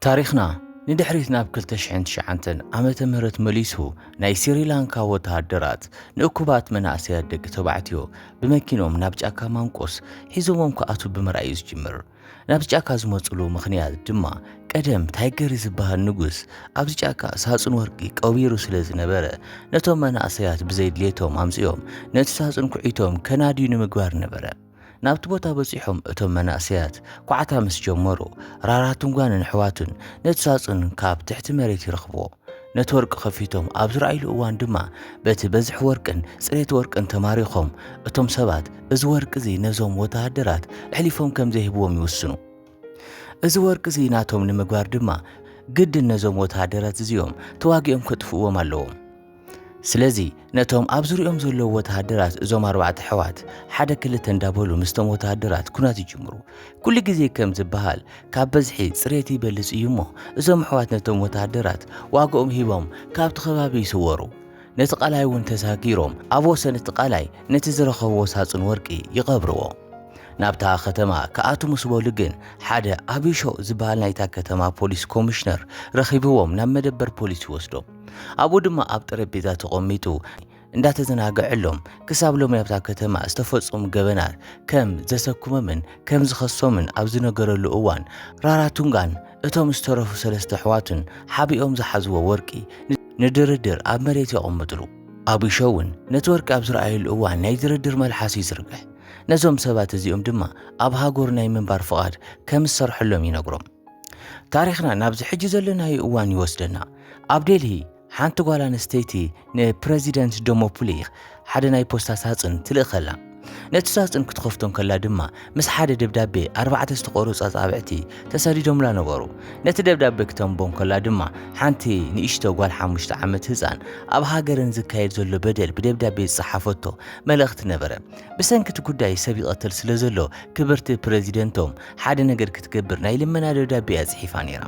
ታሪኽና ንድሕሪት ናብ ክልተ ሽሕን ትሽዓተን ዓመተ ምህረት መሊሱ፣ ናይ ስሪላንካ ወተሃደራት ንእኩባት መናእሰያት ደቂ ተባዕትዮ ብመኪኖም ናብ ጫካ ማንቆስ ሒዞሞም ክኣትዉ ብምርኣይ እዩ ዝጅምር። ናብዚ ጫካ ዝመፅሉ ምኽንያት ድማ፣ ቀደም ታይገሪ ዝበሃል ንጉስ ኣብዚ ጫካ ሳፅን ወርቂ ቀቢሩ ስለ ዝነበረ፣ ነቶም መናእሰያት ብዘይ ድሌቶም ኣምፂኦም ነቲ ሳፅን ኩዒቶም ከናድዩ ንምግባር ነበረ። ናብቲ ቦታ በፂሖም እቶም መናእሰያት ኳዕታ ምስ ጀመሩ፣ ራራቱንጋን ኣሕዋቱን ነቲ ሳፅን ካብ ትሕቲ መሬት ይረኽብዎ። ነቲ ወርቂ ከፊቶም ኣብ ዝረኣይሉ እዋን ድማ፣ በቲ በዝሒ ወርቅን ፅሬት ወርቅን ተማሪኾም፣ እቶም ሰባት እዚ ወርቂ እዚ ነዞም ወተሃደራት ኣሕሊፎም ከም ዘይህብዎም ይውስኑ። እዚ ወርቂ እዚ ናቶም ንምግባር ድማ፣ ግድን ነዞም ወተሃደራት እዚኦም ተዋጊኦም ከጥፍእዎም ኣለዎም። ስለዚ ነቶም ኣብ ዙሪኦም ዘለዉ ወተሃደራት እዞም ኣርባዕተ ኣሕዋት ሓደ ክልተ እንዳበሉ ምስቶም ወተሃደራት ኩናት ይጅምሩ። ኩሉ ግዜ ከም ዝበሃል፣ ካብ በዝሒ ፅሬት ይበልፅ እዩ እሞ፣ እዞም ኣሕዋት ነቶም ወተሃደራት ዋግኦም ሂቦም ካብቲ ከባቢ ይስወሩ። ነቲ ቃላይ እውን ተሳጊሮም፣ ኣብ ወሰን እቲ ቃላይ ነቲ ዝረኸብዎ ሳፅን ወርቂ ይቐብርዎ። ናብታ ከተማ ክኣቱ ምስ በሉ ግን፣ ሓደ ኣቢሾ ዝበሃል ናይታ ከተማ ፖሊስ ኮሚሽነር ረኺብዎም ናብ መደበር ፖሊስ ይወስዶም። ኣብኡ ድማ ኣብ ጠረጴዛ ተቐሚጡ እንዳተዘናገዐሎም፣ ክሳብ ሎሚ ኣብታ ከተማ ዝተፈጸሙ ገበናት ከም ዘሰኩሞምን ከም ዝኸሶምን ኣብ ዝነገረሉ እዋን፣ ራራቱንጋን እቶም ዝተረፉ ሰለስተ ኣሕዋቱን ሓቢኦም ዝሓዝዎ ወርቂ ን-፣ ንድርድር ኣብ መሬት የቐምጥሉ። ኣቢሾ እውን ነቲ ወርቂ ኣብ ዝረኣየሉ እዋን ናይ ድርድር መልሓስ ይዝርግሕ። ነዞም ሰባት እዚኦም ድማ ኣብ ሃገሩ ናይ ምንባር ፍቓድ ከም ዝሰርሐሎም ይነግሮም። ታሪኽና ናብዚ ሕጂ ዘለናዮ እዋን ይወስደና። ኣብ ዴልሂ ሓንቲ ጓል ኣንስተይቲ ንፕረዚደንት ደሞፕሊ ሓደ ናይ ፖስታ ሳጽን ትልእኸላ። ነቲ ሳጽን ክትኸፍቶ እንከላ ድማ፣ ምስ ሓደ ደብዳቤ ኣርባዕተ ዝተቖረጹ ኣጻብዕቲ ተሰዲዶምላ ነበሩ። ነቲ ደብዳቤ ክተንቦ እንከላ ድማ፣ ሓንቲ ንእሽቶ ጓል ሓሙሽተ ዓመት ህጻን ኣብ ሃገረን ዝካየድ ዘሎ በደል ብደብዳቤ ዝጸሓፈቶ መልእኽቲ ነበረ። ብሰንኪ እቲ ጉዳይ ሰብ ይቐተል ስለ ዘሎ፣ ክብርቲ ፕረዚደንቶም ሓደ ነገር ክትገብር ናይ ልመና ደብዳቤ እያ ጽሒፋ ነይራ።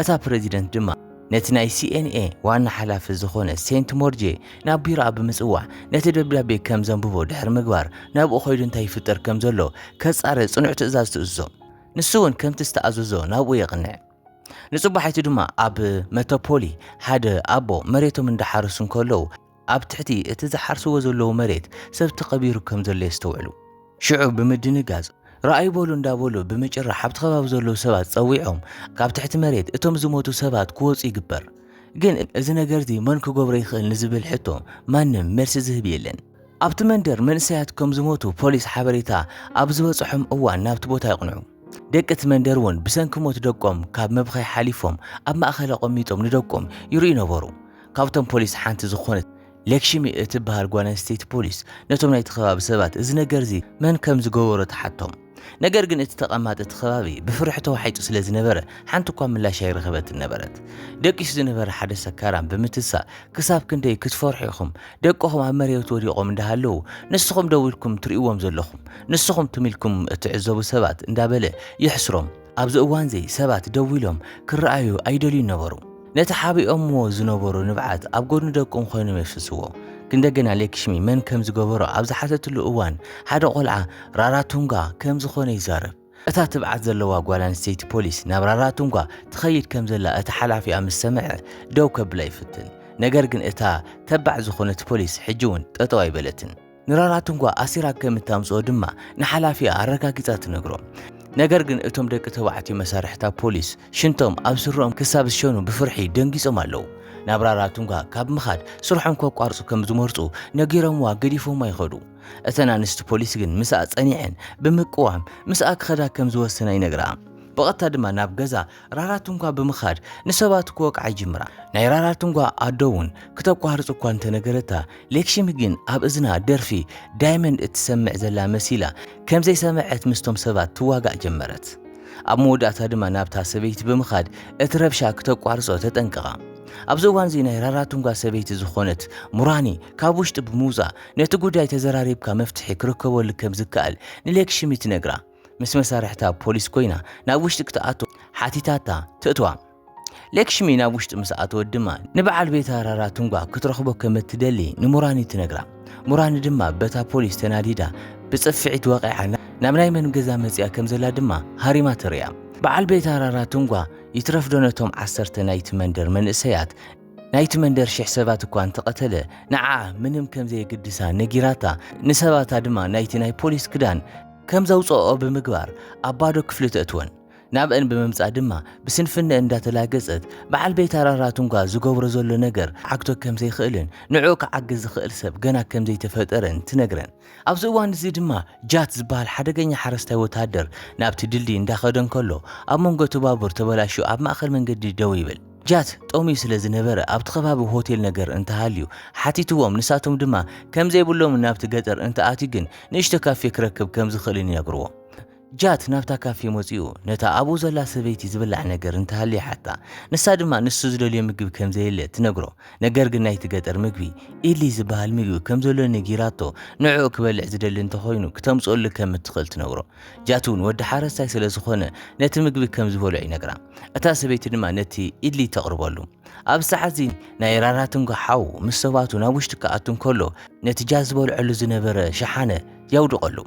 እታ ፕረዚደንት ድማ ነቲ ናይ ሲ ኤን ኤ ዋና ሓላፊ ዝኾነ ሴንት ሞርጄ ናብ ቢሮኣ ብምጽዋዕ፣ ነቲ ደብዳቤ ከም ዘንብቦ ድሕሪ ምግባር፣ ናብኡ ኸይዱ እንታይ ይፍጠር ከም ዘሎ ከጻሪ ጽኑዕ ትእዛዝ ትእዝዞ። ንሱ እውን ከምቲ ዝተኣዘዞ ናብኡ የቕንዕ። ንጽባሒቱ ድማ ኣብ መተፖሊ ሓደ ኣቦ መሬቶም እንዳሓረሱ እንከለዉ፣ ኣብ ትሕቲ እቲ ዝሓርስዎ ዘለዉ መሬት ሰብ ተቐቢሩ ከም ዘሎ የስተውዕሉ። ሽዑ ብምድንጋጽ፣ "ርኣዩ በሉ" እንዳበሉ ብምጭራሕ ኣብቲ ከባቢ ዘለዉ ሰባት ጸዊዖም፣ ካብ ትሕቲ መሬት እቶም ዝሞቱ ሰባት ክወጹ ይግበር። ግን እዚ ነገር እዚ መን ክገብሮ ይኽእል ንዝብል ሕቶ ማንም መልሲ ዝህብ የለን። ኣብቲ መንደር መንእሰያት ከም ዝሞቱ ፖሊስ ሓበሬታ ኣብ ዝበጽሖም እዋን ናብቲ ቦታ የቕንዑ። ደቂ እቲ መንደር እውን ብሰንኪ ሞት ደቆም ካብ መብኸይ ሓሊፎም ኣብ ማእከል ኣቐሚጦም ንደቆም ይርእዩ ነበሩ። ካብቶም ፖሊስ ሓንቲ ዝኾነት ሌክሽሚ እትበሃል ጓል ኣንስተይቲ ፖሊስ ነቶም ናይቲ ከባቢ ሰባት እዚ ነገር እዚ መን ከም ዝገበሮ ትሓቶም። ነገር ግን እቲ ተቐማጢ እቲ ከባቢ ብፍርሒ ተዋሒጡ ስለ ዝነበረ ሓንቲ እኳ ምላሽ ኣይረኸበትን ነበረት። ደቂሱ ዝነበረ ሓደ ሰካራም ብምትሳእ፣ "ክሳብ ክንደይ ክትፈርሑ ኢኹም? ደቅኹም ኣብ መሬት ወዲቖም እንዳሃለዉ ንስኹም ደው ኢልኩም ትርእይዎም ዘለኹም፣ ንስኹም ትም ኢልኩም እትዕዘቡ ሰባት" እንዳበለ ይሕስሮም። ኣብዚ እዋን እዚ ሰባት ደው ኢሎም ክረኣዩ ኣይደልዩን ነበሩ። ነቲ ሓቢኦምዎ ዝነበሩ ንብዓት ኣብ ጎድኒ ደቆም ኮይኖም የፍስስዎ። ግን እንደገና ሌክሽሚ መን ከም ዝገበሮ ኣብ ዝሓተትሉ እዋን፣ ሓደ ቆልዓ ራራቱንጋ ከም ዝኾነ ይዛረብ። እታ ትብዓት ዘለዋ ጓል ኣንስተይቲ ፖሊስ ናብ ራራቱንጋ ትኸይድ ከም ዘላ እቲ ሓላፊኣ ምስ ሰምዐ፣ ደው ከብላ ይፍትን። ነገር ግን እታ ተባዕ ዝኾነት ፖሊስ ሕጂ እውን ጠጠው ኣይበለትን። ንራራቱንጋ ኣሲራ ከም እታምጽኦ ድማ ንሓላፊኣ ኣረጋጊጻ ትነግሮ። ነገር ግን እቶም ደቂ ተባዕትዮ መሳርሕታ ፖሊስ ሽንቶም ኣብ ስሮም ክሳብ ዝሸኑ ብፍርሒ ደንጊጾም ኣለዉ። ናብ ራራቱንጋ ካብ ምኻድ ስርሖም ከቋርጹ ከም ዝመርጹ ነጊሮምዋ ገዲፎምዋ ይኸዱ። እተን ኣንስቲ ፖሊስ ግን ምስኣ ጸኒዐን ብምቅዋም ምስኣ ክኸዳ ከም ዝወሰና ይነግርኣ። ብቐጥታ ድማ ናብ ገዛ ራራቱንጋ ብምኻድ ንሰባት ክወቅዓ ይጅምራ። ናይ ራራቱንጋ ኣዶ እውን ክተቋርጽ እኳ እንተነገረታ፣ ሌክሽሚ ግን ኣብ እዝና ደርፊ ዳይመንድ እትሰምዕ ዘላ መሲላ ከም ዘይሰምዐት ምስቶም ሰባት ትዋጋእ ጀመረት። ኣብ መወዳእታ ድማ ናብታ ሰበይቲ ብምኻድ እቲ ረብሻ ክተቋርጾ ተጠንቀቓ። ኣብዚ እዋን እዚ ናይ ራራቱንጋ ሰበይቲ ዝኾነት ሙራኒ ካብ ውሽጢ ብምውጻእ ነቲ ጉዳይ ተዘራሪብካ መፍትሒ ክርከበሉ ከም ዝከኣል ንሌክሽሚ ትነግራ። ምስ መሳርሕታ ፖሊስ ኮይና ናብ ውሽጢ ክትኣቱ ሓቲታታ ትእትዋ። ሌክሽሚ ናብ ውሽጢ ምስ ኣተወት ድማ ንበዓል ቤታ ራራቱንጋ ክትረኽቦ ከም እትደሊ ንሙራኒ ትነግራ። ሙራኒ ድማ በታ ፖሊስ ተናዲዳ ብጽፍዒት ወቒዓ ናብ ናይ መን ገዛ መጺኣ ከም ዘላ ድማ ሃሪማ ተርእያ። በዓል ቤታ ራራቱንጋ ይትረፍዶ ነቶም ዓሰርተ ናይቲ መንደር መንእሰያት፣ ናይቲ መንደር ሽሕ ሰባት እኳ እንተቐተለ፣ ንዓ ምንም ከም ዘየግድሳ ነጊራታ፣ ንሰባታ ድማ ናይቲ ናይ ፖሊስ ክዳን ከም ዘውፅኦ ብምግባር ኣብ ባዶ ክፍሊ ተእትወን። ናብአን ብምምጻእ ድማ ብስንፍንእ እንዳተላገጸት በዓል ቤት ኣራራቱንጓ ዝገብሮ ዘሎ ነገር ዓግቶ ከም ዘይኽእልን ንዕኡ ክዓግዝ ዝኽእል ሰብ ገና ከም ዘይተፈጠረን ትነግረን። ኣብዚ እዋን እዚ ድማ ጃት ዝበሃል ሓደገኛ ሓረስታይ ወታደር ናብቲ ድልድይ እንዳኸደ እንከሎ ኣብ መንጎ እቲ ባቡር ተበላሽዩ ኣብ ማእኸል መንገዲ ደው ይብል። ጃት ጠምዩ ስለ ዝነበረ ኣብቲ ከባቢ ሆቴል ነገር እንተሃልዩ ሓቲትዎም፣ ንሳቶም ድማ ከም ዘይብሎም ናብቲ ገጠር እንተኣትዩ ግን ንእሽቶ ካፌ ክረክብ ከም ዝኽእልን ይነግርዎ። ጃት ናብታ ካፌ መጺኡ ነታ ኣብኡ ዘላ ሰበይቲ ዝብላዕ ነገር እንተሃልዩ ሓታ። ንሳ ድማ ንሱ ዝደልዮ ምግቢ ከም ዘየለ ትነግሮ። ነገር ግን ናይቲ ገጠር ምግቢ ኢሊ ዝበሃል ምግቢ ከም ዘሎ ነጊራቶ፣ ንዕኡ ክበልዕ ዝደሊ እንተኾይኑ ክተምጽኦሉ ከም እትኽእል ትነግሮ። ጃት እውን ወዲ ሓረስታይ ስለ ዝኾነ ነቲ ምግቢ ከም ዝበልዖ ይነግራ። እታ ሰበይቲ ድማ ነቲ ኢሊ ተቕርበሉ። ኣብ ሰዓት እዚ ናይ ራራትንጎ ሓው ምስ ሰባቱ ናብ ውሽጢ ክኣቱ እንከሎ ነቲ ጃት ዝበልዐሉ ዝነበረ ሸሓነ የውድቐሉ።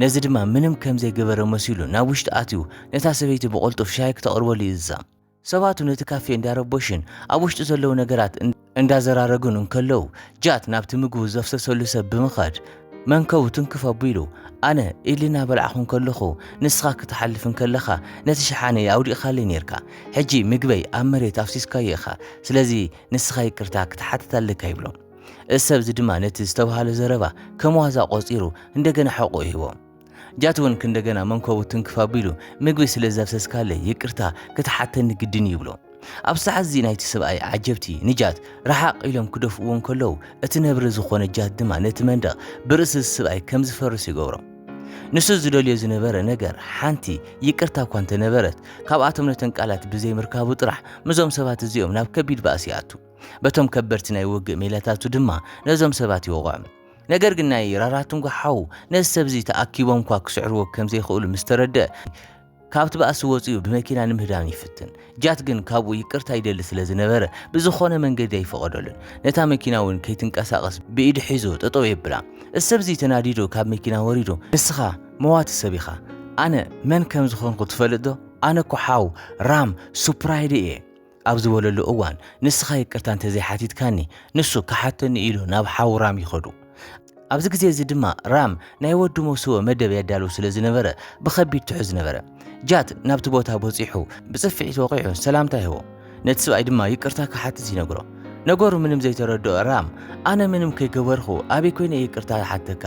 ነዚ ድማ ምንም ከም ዘይገበረ መሲሉ ናብ ውሽጢ ኣትዩ ነታ ሰበይቲ ብቕልጡፍ ሻሂ ክተቕርበሉ ይእዝዛ። ሰባቱ ነቲ ካፌ እንዳረበሹን ኣብ ውሽጢ ዘለዉ ነገራት እን-፣ እንዳዘራረጉን እንከለዉ ጃት ናብቲ ምግቡ ዘፍሰሰሉ ሰብ ብምኻድ መንከቡ ትንክፍ ኣቢሉ፣ ኣነ ኢሊ እናበላዕኹ እንከለኹ ንስኻ ክትሓልፍ እንከለኻ ነቲ ሸሓነ ኣውዲቕኻለይ ነይርካ። ሕጂ ምግበይ ኣብ መሬት ኣፍሲስካዮ ኢኻ። ስለዚ ንስኻ ይቅርታ ክትሓትት ኣለካ ይብሎ። እዚ ሰብ እዚ ድማ ነቲ ዝተባህለ ዘረባ ከም ዋዛ ቆጺሩ እንደገና ሕቖ ይህቦ። ጃት እውን ክንደገና መንከቡ ትንክፍ ኣቢሉ ምግቢ ስለ ዘፍሰስካለይ ይቅርታ ክትሓተኒ ግድን ይብሎ። ኣብ ሰዓት እዚ ናይቲ ሰብኣይ ዓጀብቲ ንጃት ረሓቕ ኢሎም ክደፍእዎ እንከለዉ እቲ ነብሪ ዝኾነ ጃት ድማ ነቲ መንደቕ ብርእሲ እዚ ሰብኣይ ከም ዝፈርስ ይገብሮ። ንሱ ዝደልዮ ዝነበረ ነገር ሓንቲ ይቅርታ እኳ እንተነበረት ካብኣቶም ነተን ቃላት ብዘይምርካቡ ጥራሕ ምስዞም ሰባት እዚኦም ናብ ከቢድ ባእሲ ይኣቱ። በቶም ከበድቲ ናይ ውግእ ሜላታቱ ድማ ነዞም ሰባት ይወቕዖም። ነገር ግን ናይ ራራትንጎ ሓው ነዚ ሰብ እዚ ተኣኪቦም እኳ ክስዕርዎ ከም ዘይኽእሉ ምስ ተረድአ ካብቲ ባእሲ ወፂኡ ብመኪና ንምህዳም ይፍትን። ጃት ግን ካብኡ ይቅርታ ይደሊ ስለ ዝነበረ ብዝኾነ መንገዲ ኣይፈቐደሉን። ነታ መኪና እውን ከይትንቀሳቐስ ብኢዱ ሒዙ ጠጠው የብላ። እዚ ሰብ እዚ ተናዲዱ ካብ መኪና ወሪዱ ንስኻ መዋቲ ሰብ ኢኻ፣ ኣነ መን ከም ዝኾንኩ ትፈልጥ ዶ? ኣነ እኮ ሓው ራም ሱፕራይድ እየ። ኣብ ዝበለሉ እዋን ንስኻ ይቅርታ እንተዘይሓቲትካኒ ንሱ ክሓተኒ ኢሉ ናብ ሓው ራም ይኸዱ። ኣብዚ ግዜ እዚ ድማ ራም ናይ ወዱ መውስቦ መደብ የዳልው ስለ ዝነበረ ብኸቢድ ትሑዝ ነበረ። ጃት ናብቲ ቦታ በጺሑ ብጽፍዒት ወቒዑ ሰላምታ ይህቦ። ነቲ ሰብኣይ ድማ ይቅርታ ክሓትት ይነግሮ። ነገሩ ምንም ዘይተረድኦ ራም ኣነ ምንም ከይገበርኹ ኣበይ ኮይነ ይቅርታ ሓተካ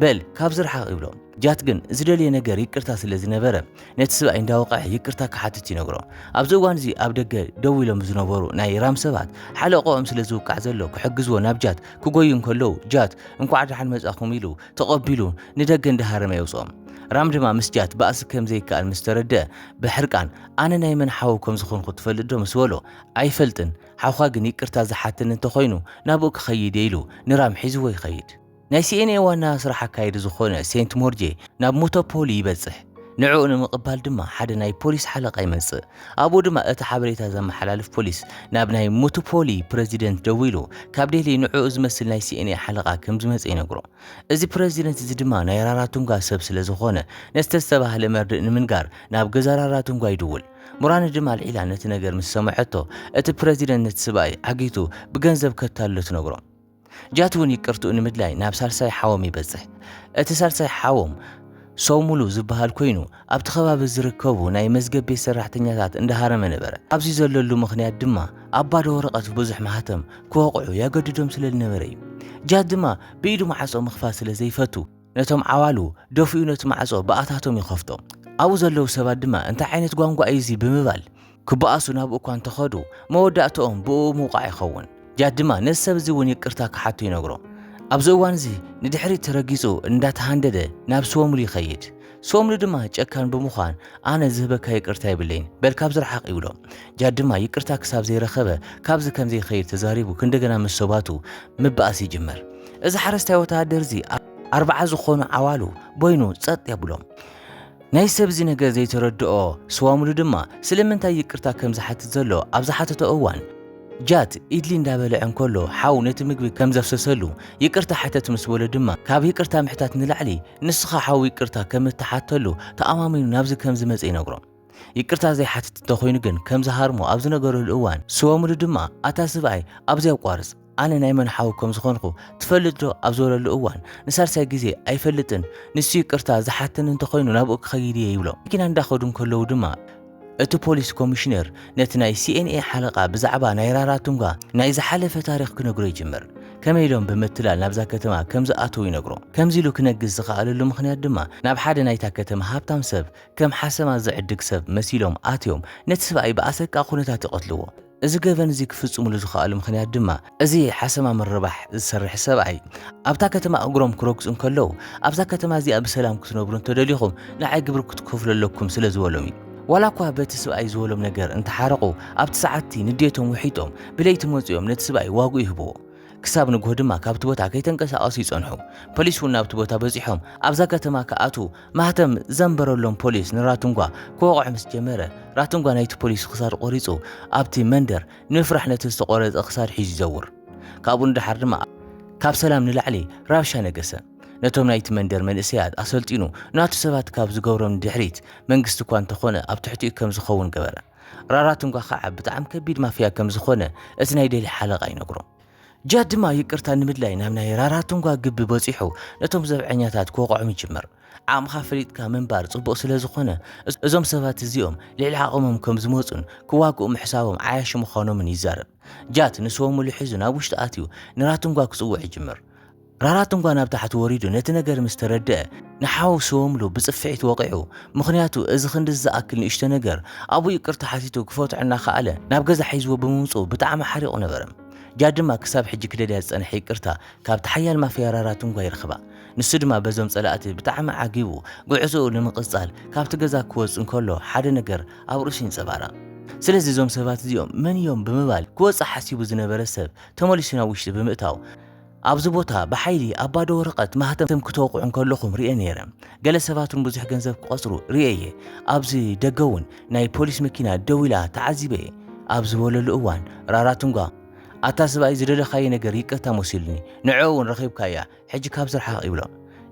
በል ካብዚ ርሓቕ ይብሎ። ጃት ግን ዝደልዮ ነገር ይቅርታ ስለ ዝነበረ ነቲ ሰብኣይ እንዳወቕዐ ይቅርታ ክሓትት ይነግሮ። ኣብዚ እዋን እዚ ኣብ ደገ ደው ኢሎም ዝነበሩ ናይ ራም ሰባት ሓለቆኦም ስለ ዝውቃዕ ዘሎ ክሕግዝዎ ናብ ጃት ክጎዩ እንከለዉ ጃት እንኳዕ ደሓን መጻኹም ኢሉ ተቐቢሉ ንደገ እንዳሃረመ የውፅኦም። ራም ድማ ምስ ጃት ባእሲ ከም ዘይከኣል ምስ ተረድአ ብሕርቃን ኣነ ናይ መን ሓው ከም ዝኾንኩ ትፈልጥ ዶ ምስ በሎ ኣይፈልጥን ሓውኻ ግን ይቅርታ ዝሓተኒ እንተኾይኑ ናብኡ ክኸይድ እየ ኢሉ ንራም ሒዝዎ ይኸይድ። ናይ ሲኤንኤ ዋና ስራሕ ኣካየዲ ዝኾነ ሴንት ሞርጄ ናብ ሙቶፖሊ ይበጽሕ። ንዕኡ ንምቕባል ድማ ሓደ ናይ ፖሊስ ሓለቓ ይመጽእ። ኣብኡ ድማ እቲ ሓበሬታ ዘመሓላልፍ ፖሊስ ናብ ናይ ሙቶፖሊ ፕረዚደንት ደዊሉ ካብ ዴሊ ንዕኡ ዝመስል ናይ ሲኤንኤ ሓለቓ ከም ዝመጽእ ይነግሮ። እዚ ፕረዚደንት እዚ ድማ ናይ ራራቱንጋ ሰብ ስለ ዝኾነ ነቲ ዝተባህለ መርድእ ንምንጋር ናብ ገዛ ራራቱንጋ ይድውል። ሙራኒ ድማ ኣልዒላ ነቲ ነገር ምስ ሰምዐቶ እቲ ፕረዚደንት ነቲ ሰብኣይ ዓጊቱ ብገንዘብ ከታልሎ ትነግሮ። ጃት እውን ይቅርትኡ ንምድላይ ናብ ሳልሳይ ሓዎም ይበጽሕ። እቲ ሳልሳይ ሓዎም ሶሙሉ ዝበሃል ኮይኑ ኣብቲ ከባቢ ዝርከቡ ናይ መዝገብ ቤት ሰራሕተኛታት እንዳሃረመ ነበረ። ኣብዚ ዘለሉ ምኽንያት ድማ ኣብ ባዶ ወረቐት ብዙሕ ማህተም ክወቕዑ የገድዶም ስለ ዝነበረ እዩ። ጃት ድማ ብኢዱ ማዕጾ ምኽፋት ስለ ዘይፈቱ ነቶም ዓዋሉ ደፊኡ ነቲ ማዕጾ ብኣታቶም ይኸፍቶ። ኣብኡ ዘለዉ ሰባት ድማ እንታይ ዓይነት ጓንጓ እዩ እዚ ብምባል ክበኣሱ ናብኡ እኳ እንተኸዱ መወዳእትኦም ብእኡ ምውቃዕ ይኸውን። ጃት ድማ ነዚ ሰብ እዚ እውን ይቅርታ ክሓቱ ይነግሮ። ኣብዚ እዋን እዚ ንድሕሪት ተረጊጹ እንዳተሃንደደ ናብ ስወምሉ ይኸይድ። ስወምሉ ድማ ጨካን ብምዃን ኣነ ዝህበካ ይቅርታ የብለይን በል ካብ ዝረሓቕ ይብሎ። ጃት ድማ ይቅርታ ክሳብ ዘይረኸበ ካብዚ ከም ዘይኸይድ ተዛሪቡ ክንደገና ምስ ሰባቱ ምባኣስ ይጅምር። እዚ ሓረስታይ ወተሃደር እዚ ኣርባዓ ዝኾኑ ዓዋሉ ቦይኑ ጸጥ የብሎም። ናይ ሰብ እዚ ነገር ዘይተረድኦ ስዋምሉ ድማ ስለምንታይ ይቅርታ ከም ዝሓትት ዘሎ ኣብ ዝሓተቶ እዋን ጃት ኢድሊ እንዳበልዐ እንከሎ ሓው ነቲ ምግቢ ከም ዘፍሰሰሉ ይቅርታ ሕተት ምስ በሎ ድማ ካብ ይቅርታ ምሕታት ንላዕሊ ንስኻ ሓው ይቅርታ ከም እትሓተሉ ተኣማሚኑ ናብዚ ከም ዝመጸ ይነግሮ። ይቅርታ ዘይሓትት እንተኾይኑ ግን ከም ዝሃርሞ ኣብ ዝነገረሉ እዋን፣ ስወምሉ ድማ ኣታ ስብኣይ ኣብዚ ኣቋርጽ፣ ኣነ ናይ መን ሓው ከም ዝኾንኹ ትፈልጥ ዶ ኣብ ዝበለሉ እዋን፣ ንሳልሳይ ግዜ ኣይፈልጥን፣ ንሱ ይቅርታ ዝሓተኒ እንተኾይኑ ናብኡ ክኸይድ እየ ይብሎ። መኪና እንዳኸዱ እንከለዉ ድማ እቲ ፖሊስ ኮሚሽነር ነቲ ናይ ሲኤንኤ ሓለቓ ብዛዕባ ናይ ራራቱንጋ ናይ ዝሓለፈ ታሪኽ ክነግሮ ይጅምር። ከመይ ኢሎም ብምትላል ናብዛ ከተማ ከም ዝኣተዉ ይነግሮ። ከምዚ ኢሉ ክነግስ ዝኸኣለሉ ምኽንያት ድማ ናብ ሓደ ናይታ ከተማ ሃብታም ሰብ ከም ሓሰማ ዝዕድግ ሰብ መሲሎም ኣትዮም ነቲ ሰብኣይ ብኣሰቃ ኩነታት ይቐትልዎ። እዚ ገበን እዚ ክፍጽሙሉ ዝኸኣሉ ምኽንያት ድማ እዚ ሓሰማ ምርባሕ ዝሰርሕ ሰብኣይ ኣብታ ከተማ እግሮም ክረግጹ እንከለዉ ኣብዛ ከተማ እዚኣ ብሰላም ክትነብሩ እንተደሊኹም ንዓይ ግብሪ ክትከፍሉ ኣለኩም ስለ ዝበሎም እዩ። ዋላ እኳ በቲ ሰብኣይ ዝበሎም ነገር እንተሓረቑ ኣብቲ ሰዓትቲ ንዴቶም ውሒጦም ብለይቲ መጺኦም ነቲ ሰብኣይ ዋግኡ ይህብዎ። ክሳብ ንግሆ ድማ ካብቲ ቦታ ከይተንቀሳቐሱ ይጸንሑ። ፖሊስ እውን ናብቲ ቦታ በጺሖም ኣብዛ ከተማ ክኣትዉ ማህተም ዘንበረሎም ፖሊስ ንራቱንጓ ክወቕዖ ምስ ጀመረ ራቱንጓ ናይቲ ፖሊስ ክሳድ ቆሪጹ ኣብቲ መንደር ንምፍራሕ ነቲ ዝተቆረጸ ክሳድ ሒዙ ይዘውር። ካብኡ ንደሓር ድማ ካብ ሰላም ንላዕሊ ራብሻ ነገሰ። ነቶም ናይቲ መንደር መንእሰያት ኣሰልጢኑ ናቱ ሰባት ካብ ዝገብሮም ንድሕሪት መንግስቲ እኳ እንተኾነ ኣብ ትሕቲኡ ከም ዝኸውን ገበረ። ራራቱንጓ ከዓ ብጣዕሚ ከቢድ ማፍያ ከም ዝኾነ እቲ ናይ ደሊ ሓለቓ ይነግሮ። ጃድ ድማ ይቅርታ ንምድላይ ናብ ናይ ራራቱንጓ ግቢ በጺሑ ነቶም ዘብዐኛታት ክወቕዖም ይጅምር። ዓቕምኻ ፈሊጥካ ምንባር ጽቡቕ ስለ ዝኾነ እዞም ሰባት እዚኦም ልዕሊ ዓቕሞም ከም ዝመጹን ክዋግኡ ምሕሳቦም ዓያሺ ምዃኖምን ይዛረብ። ጃት ንስወምሉ ሒዙ ናብ ውሽጢ ኣትዩ ንራቱንጓ ክጽውዕ ይጅምር። ራራቱንጓ ናብ ታሕቲ ወሪዱ ነቲ ነገር ምስ ተረድአ ንሓው ስወምሉ ብጽፍዒት ወቒዑ። ምኽንያቱ እዚ ክንዲ ዝኣክል ንእሽቶ ነገር ኣብኡ ይቅርታ ሓቲቱ ክፈትዖ እናኸኣለ ናብ ገዛ ሒዝዎ ብምምጽኡ ብጣዕሚ ሓሪቑ ነበረ። ጃድ ድማ ክሳብ ሕጂ ክደልያ ዝጸንሐ ይቅርታ ካብቲ ሓያል ማፍያ ራራቱንጓ ይረኽባ። ንሱ ድማ በዞም ጸላእቲ ብጣዕሚ ዓጊቡ ጉዕዞኡ ንምቕጻል ካብቲ ገዛ ክወጽእ እንከሎ ሓደ ነገር ኣብ ርእሱ ይንጸባረቕ። ስለዚ እዞም ሰባት እዚኦም መን እዮም ብምባል ክወጽእ ሓሲቡ ዝነበረ ሰብ ተመሊሱ ናብ ውሽጢ ብምእታው ኣብዚ ቦታ ብሓይሊ ኣብ ባዶ ወረቐት ማህተም ክትወቕዑ እንከለኹም ሪኤ ነይረ። ገለ ሰባት እውን ብዙሕ ገንዘብ ክቐጽሩ ሪኤ እየ። ኣብዚ ደገ እውን ናይ ፖሊስ መኪና ደው ኢላ ተዓዚበ እየ ኣብ ዝበለሉ እዋን ራራቱንጓ ኣታ ስብኣይ ዝደለኻዮ ነገር ይቅርታ መሲሉኒ ንዕኡ እውን ረኺብካያ ሕጂ ካብ ዝረሓቕ ይብሎ።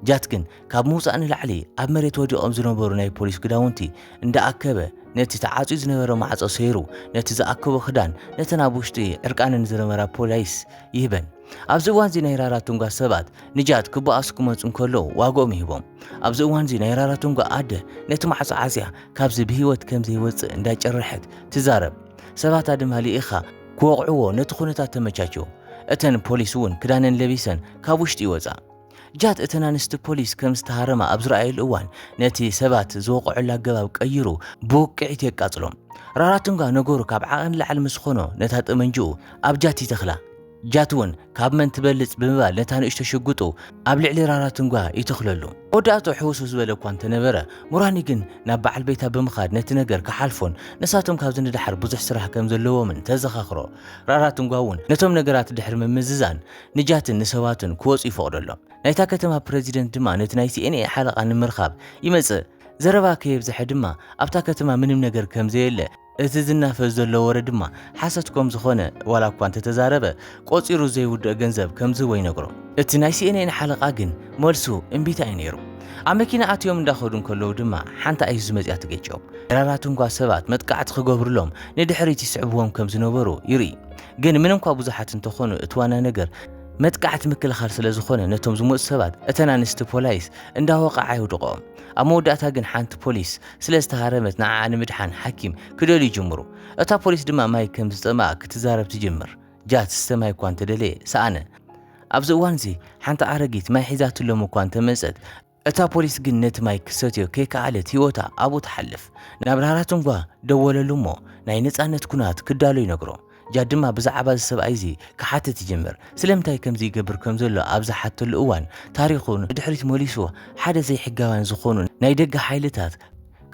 ጃት ግን ካብ ምውፃእ ንላዕሊ ኣብ መሬት ወዲቖም ዝነበሩ ናይ ፖሊስ ክዳውንቲ እንዳኣከበ ነቲ ተዓፅዩ ዝነበረ ማዕፆ ሰይሩ ነቲ ዝኣከቦ ክዳን ነተን ኣብ ውሽጢ ዕርቃነን ዝነበራ ፖሊስ ይህበን። ኣብዚ እዋን እዚ ናይ ራራቱንጋ ሰባት ንጃት ክበኣሱ ክመፁ እንከለዉ ዋግኦም ይህቦም። ኣብዚ እዋን እዚ ናይ ራራቱንጋ ኣደ ነቲ ማዕፆ ዓፅያ ካብዚ ብህይወት ከም ዘይወፅእ እንዳጨረሐት ትዛረብ። ሰባታ ድማ ልኢኻ ክወቕዕዎ ነቲ ኩነታት ተመቻችዎ። እተን ፖሊስ እውን ክዳነን ለቢሰን ካብ ውሽጢ ይወፃ። ጃት እተን ኣንስቲ ፖሊስ ከም ዝተሃረማ ኣብ ዝረኣየሉ እዋን ነቲ ሰባት ዝወቕዑሉ ኣገባብ ቀይሩ ብውቅዒት የቃፅሎም። ራራቱንጋ ነገሩ ካብ ዓቐን ላዕሊ ምስ ኾኖ ነታ ጠመንጅኡ ኣብ ጃት ይተኽላ። ጃት እውን ካብ መን ትበልፅ ብምባል ነታ ንእሽቶ ሽጉጡ ኣብ ልዕሊ ራራቱንጋ ይተኽለሉ። መወዳእቱ ሕውስው ዝበለ እኳ እንተነበረ ሙራኒ ግን ናብ በዓል ቤታ ብምኻድ ነቲ ነገር ክሓልፎን ንሳቶም ካብዚ ንደሓር ብዙሕ ስራሕ ከም ዘለዎምን ተዘኻኽሮ። ራራቱንጋ እውን ነቶም ነገራት ድሕሪ ምምዝዛን ንጃትን ንሰባትን ክወፁ ይፈቕደሎም። ናይታ ከተማ ፕረዚደንት ድማ ነቲ ናይ ሲኤንኤ ሓለቓ ንምርኻብ ይመጽእ። ዘረባ ከየብዝሐ ድማ ኣብታ ከተማ ምንም ነገር ከም ዘየለ እቲ ዝናፈስ ዘሎ ወረ ድማ ሓሰት ከም ዝኾነ ዋላ እኳ እንተተዛረበ ቆጺሩ ዘይውድእ ገንዘብ ከም ዝህቦ ይነግሮ። እቲ ናይ ሲኤንኤን ሓለቓ ግን መልሱ እምቢታ እዩ ነይሩ። ኣብ መኪና ኣትዮም እንዳኸዱ እንከለዉ ድማ ሓንቲ ኣይሱዙ መጺኣ ትገጭኦም። ራራቱንጋ ሰባት መጥቃዕቲ ክገብሩሎም ንድሕሪት ይስዕብዎም ከም ዝነበሩ ይርኢ። ግን ምንም እኳ ብዙሓት እንተኾኑ እቲ ዋና ነገር መጥቃዕቲ ምክልኻል ስለ ዝኾነ ነቶም ዝመፁ ሰባት እተን ኣንስቲ ፖላይስ እንዳወቕዓ የውድቕኦም። ኣብ መወዳእታ ግን ሓንቲ ፖሊስ ስለ ዝተሃረመት ንዓኣ ንምድሓን ሓኪም ክደልዩ ይጅምሩ። እታ ፖሊስ ድማ ማይ ከም ዝጸምኣ ክትዛረብ ትጅምር። ጃት ዝስተ ማይ እኳ እንተደለየ ሰኣነ። ኣብዚ እዋን እዚ ሓንቲ ኣረጊት ማይ ሒዛትሎም እኳ እንተመጸት እታ ፖሊስ ግን ነቲ ማይ ክትሰትዮ ከይከኣለት ህይወታ ኣብኡ ትሓልፍ። ናብ ራራቱንጓ ደወለሉ እሞ ናይ ነጻነት ኩናት ክዳሎ ይነግሮ። ጃት ድማ ብዛዕባ እዚ ሰብኣይ እዚ ክሓትት ይጅምር። ስለምንታይ ከምዚ ይገብር ከም ዘሎ ኣብ ዝሓተሉ እዋን ታሪኹ ንድሕሪት መሊሱ ሓደ ዘይሕጋውያን ዝኾኑ ናይ ደገ ሓይልታት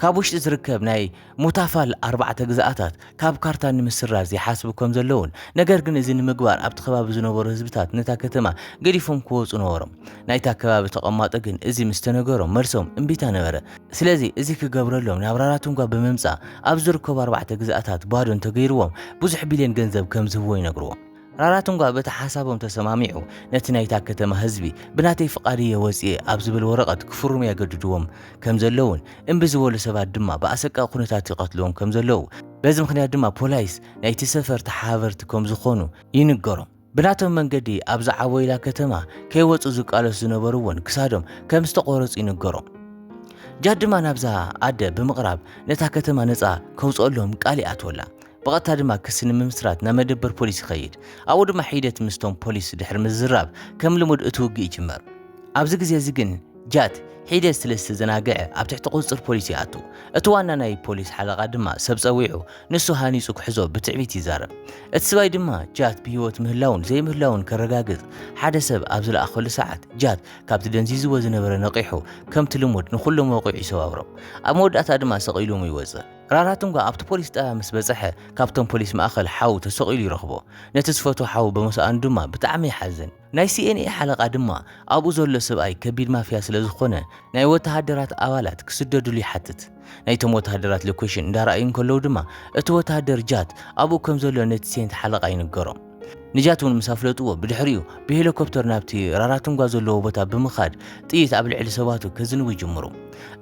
ካብ ውሽጢ ዝርከብ ናይ ሙታፋል ኣርባዕተ ግዝኣታት ካብ ካርታ ንምስራዝ ይሓስቡ ከም ዘለውን ነገር ግን እዚ ንምግባር ኣብቲ ከባቢ ዝነበሩ ህዝብታት ነታ ከተማ ገዲፎም ክወፁ ነበሮም። ናይታ ከባቢ ተቐማጦ ግን እዚ ምስ ተነገሮም መልሶም እምቢታ ነበረ። ስለዚ እዚ ክገብረሎም ናብ ራራቱንጓ ብምምፃእ ኣብ ዝርከቡ ኣርባዕተ ግዝኣታት ባዶ እንተገይርዎም ብዙሕ ቢልዮን ገንዘብ ከም ዝህብዎ ይነግርዎም። ራራቱንጓ በቲ ሓሳቦም ተሰማሚዑ ነቲ ናይታ ከተማ ህዝቢ ብናተይ ፍቓድ እየ ወፂኤ ኣብ ዝብል ወረቐት ክፍርሙ የገድድዎም ከም ዘለውን እምቢ ዝበሉ ሰባት ድማ ብኣሰቃቂ ኩነታት ይቐትልዎም ከም ዘለዉ፣ በዚ ምኽንያት ድማ ፖላይስ ናይቲ ሰፈር ተሓባበርቲ ከም ዝኾኑ ይንገሮም። ብናቶም መንገዲ ኣብ ዝዓበዩላ ከተማ ከይወፁ ዝቃለሱ ዝነበሩ እውን ክሳዶም ከም ዝተቆረፁ ይንገሮም። ጃድ ድማ ናብዛ ኣደ ብምቕራብ ነታ ከተማ ነፃ ከውፅኦሎም ቃል ይኣትወላ። ብቐጥታ ድማ ክሲ ንምምስራት ናብ መደበር ፖሊስ ይኸይድ። ኣብኡ ድማ ሒደት ምስቶም ፖሊስ ድሕሪ ምዝራብ ከም ልሙድ እቲ ውግእ ይጅመር። ኣብዚ ግዜ እዚ ግን ጃት ሒደት ስለ ዝተዘናግዐ ኣብ ትሕቲ ቁፅፅር ፖሊስ ይኣቱ። እቲ ዋና ናይ ፖሊስ ሓለቓ ድማ ሰብ ፀዊዑ ንሱ ሃኒፁ ክሕዞ ብትዕቢት ይዛረብ። እቲ ስባይ ድማ ጃት ብህይወት ምህላውን ዘይምህላውን ከረጋግፅ ሓደ ሰብ ኣብ ዝለኣኸሉ ሰዓት ጃት ካብቲ ደንዚዝዎ ዝነበረ ነቒሑ ከምቲ ልሙድ ንኹሎም ወቒዑ ይሰባብሮም። ኣብ መወዳእታ ድማ ሰቒሎሙ ይወፅእ። ራራቱንጓ ኣብቲ ፖሊስ ጣብያ ምስ በፀሐ ካብቶም ፖሊስ ማእኸል ሓው ተሰቒሉ ይረኽቦ። ነቲ ዝፈትዎ ሓው ብምስኣኑ ድማ ብጣዕሚ ይሓዝን። ናይ ሲኤንኤ ሓለቓ ድማ ኣብኡ ዘሎ ሰብኣይ ከቢድ ማፍያ ስለ ዝኾነ ናይ ወተሃደራት ኣባላት ክስደድሉ ይሓትት። ናይቶም ወተሃደራት ሎኬሽን እንዳረኣዩ እንከለዉ ድማ እቲ ወተሃደር ጃት ኣብኡ ከም ዘሎ ነቲ ሴንት ሓለቓ ይንገሮም። ንጃት እውን ምስ ኣፍለጥዎ ብድሕሪኡ ብሄሊኮፕተር ናብቲ ራራቱንጓ ዘለዎ ቦታ ብምኻድ ጥይት ኣብ ልዕሊ ሰባቱ ከዝንቡ ይጅምሩ።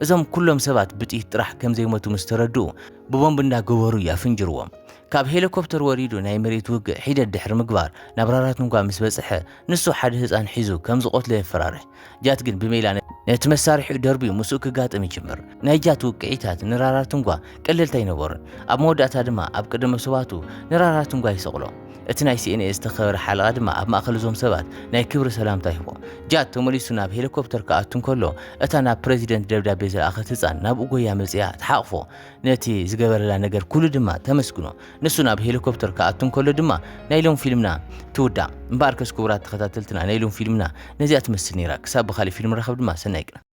እዞም ኩሎም ሰባት ብጥይት ጥራሕ ከም ዘይሞቱ ምስ ተረድኡ ብቦምብ እንዳገበሩ ያፍንጅርዎም። ካብ ሄሊኮፕተር ወሪዱ ናይ መሬት ውግእ ሒደት ድሕሪ ምግባር ናብ ራራቱንጓ ምስ በጽሐ ንሱ ሓደ ህፃን ሒዙ ከም ዝቆትሎ የፈራርሕ። ጃት ግን ብሜላ ነቲ መሳርሒኡ ደርብዩ ምስኡ ክጋጥም ይጅምር። ናይ ጃት ውቅዒታት ንራራቱንጓ ቀለልቲ ኣይነበሩን። ኣብ መወዳእታ ድማ ኣብ ቅድሚ ሰባቱ ንራራቱንጓ ይሰቕሎ። እቲ ናይ ሲኤንኤ ዝተኸበረ ሓለቓ ድማ ኣብ ማእከል እዞም ሰባት ናይ ክብሪ ሰላምታ ይህቦ። ጃት ተመሊሱ ናብ ሄሊኮፕተር ክኣቱ እንከሎ እታ ናብ ፕረዚደንት ደብዳቤ ዝለኣኸት ህፃን ናብኡ ጎያ መፂኣ ትሓቕፎ። ነቲ ዝገበረላ ነገር ኩሉ ድማ ተመስግኖ። ንሱ ናብ ሄሊኮፕተር ክኣቱ እንከሎ ድማ ናይ ሎም ፊልምና ትውዳእ። እምበኣርከስ ክቡራት ተኸታተልትና ናይ ሎም ፊልምና ነዚኣ ትመስል ነይራ። ክሳብ ብኻሊእ ፊልም ንራኸብ ድማ ሰናይ ቅነ።